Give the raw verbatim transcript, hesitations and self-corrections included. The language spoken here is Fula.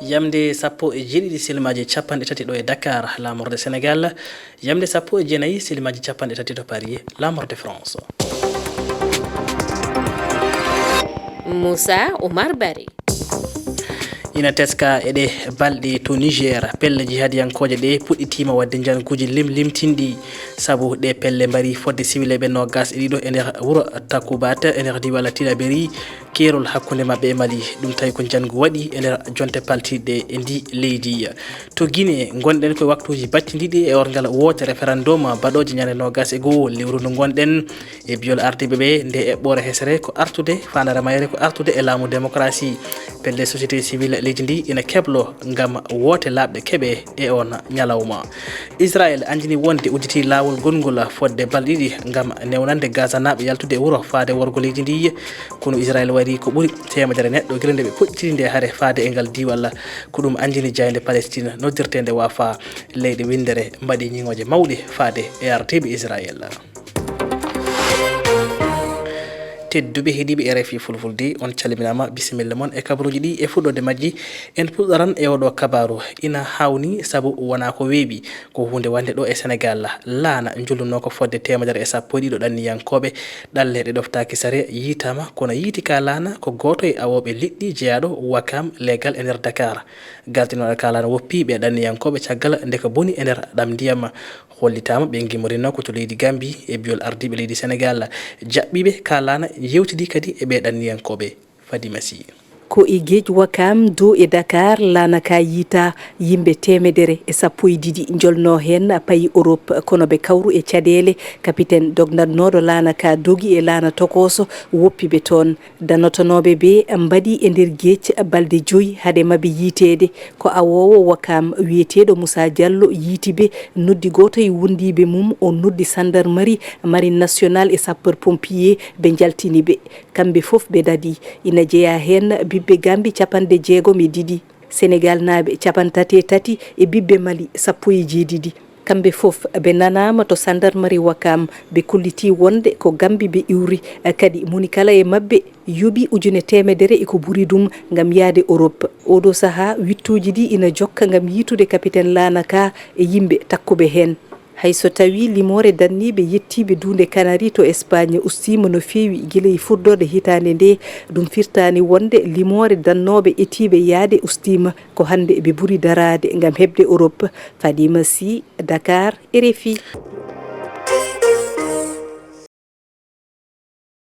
Yamde sappo e jeeɗiɗi silmaaji capanɗe tati ɗo e Dakar, laamorde Senegal. Yamde sappo e jeenayi silmaaji capanɗe tati to Paris, laamorde France. Moussa Oumar Barry. Ina teska e ɗe balɗe to Niger, pelle jihadiyankooje ɗe puɗɗitiima waɗde njanguuji limlimtinɗi, sabu ɗe pelle mbari fodde siwilɓe noogas e ɗiɗo e nder wuro Takubat, e nder diiwal Tilaberi, keerol hakkunde maɓɓe e Mali. Ɗum tawi ko njanngu waɗi e nder jonte paltiiɗe e ndi leydi. To Guinée, ngonɗen ko e waktuuji battindiiɗi e orngal woote référendum baɗooje ñande noogas e goo lewru ndu ngonɗen. E biyol ardiiɓe ɓe, nde eɓɓoore hesere ko artude, faandaare mayre ko artude e laamu démocratie. Pelle société civile leydi ndi ina keblo ngam woote laaɓɗe keɓe e oon ñalawma. Israel anndini wonde udditi laawol gongol fodde balɗe ɗiɗi ngam newnande Gazanaaɓe yaltude e wuro faade worgo leydi ndi. Kono Israel waɗi ko ɓuri teemedere neɗɗo gila nde ɓe puɗɗitiri nde hare faade e ngal diiwal. Ko ɗum anndini jaaynde Palestine noddirteende Wafa. Leyɗe winndere mbaɗi ñiŋooje mawɗe faade e ardiiɓe Israel. Tedduɓe heɗiiɓe R F I Fulfulde, on calminaama, bisimilla mon e kabaruuji ɗi. E fuɗɗoode majji, en puɗɗoran e oɗo kabaaru. Ina hawni sabu wonaa ko weeɓi, ko huunde wonnde ɗo e Senegal. Laana njulluno ko fodde teemedere e sappo e ɗiɗo ɗanniyankooɓe ɗalle ɗe ɗoftaaki sare yiitaama, kono yiiti ka laana ko gooto e awooɓe liɗɗi jeyaaɗo Wakam Legal e nder Dakar. Gartinooɗo ka laana woppi ɓe ɗanniyankooɓe caggal nde ko boni e nder ɗam ndiyam. Hollitaama ɓe ngimorino ko to leydi Gambi e biyol ardiiɓe leydi Senegal. Jaɓɓiiɓe ka laana yewtidi kadi e ɓe ɗanniyankooɓe. Fadima Sy. Ko e geej Wakam dow e Dakar laana ka yiita, yimɓe teemedere e sappo e ɗiɗi njolno heen payi Europe, kono ɓe kawru e caɗeele. Kapiten dognatnooɗo laana ka dogi e laana tokooso woppi ɓe toon. Danotonooɓe ɓe mbaɗi e nder geej balɗe joyi hade maɓɓe yiiteede. Ko awoowo Wakam wiyeteeɗo Moussa Diallo yiiti ɓe, noddi gooto e wondiiɓe mum, o noddi sandarmari, marine nationale e sapeur pompier, ɓe njaltini ɓe. Kamɓe fof ɓe daɗi. Ina jeyaa heen ɓiɓɓe Gambi capanɗe jeegom e ɗiɗi, Senegaalnaaɓe capanɗe tati e tati e ɓiɓɓe Mali sappo e jeeɗiɗi. Kamɓe fof ɓe nanaama to sandarmari Wakam, ɓe kollitii wonde ko Gambi ɓe iwri. Kadi moni kala e maɓɓe yoɓi ujune teemedere e ko ɓuri ɗum ngam yahde Europe. Oɗo sahaa wittuuji ɗi ina jokka ngam yiitude kapiten laana ka e yimɓe takkuɓe heen. Hay so tawii limoore danniiɓe yettiiɓe duunde Kanari to Espagne ustiima no feewi gila e fuɗɗoode hitaande nde, ɗum firtaani wonde limoore dannooɓe etiiɓe yahde ustiima. Ko hannde ɓe ɓuri daraade ngam heɓde Europe. Fadima Sy, Dakar, R F I.